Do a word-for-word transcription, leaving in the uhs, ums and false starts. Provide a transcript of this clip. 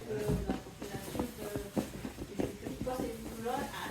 Euh, la population de, de Jésus-Christ, quand c'est une couleur, à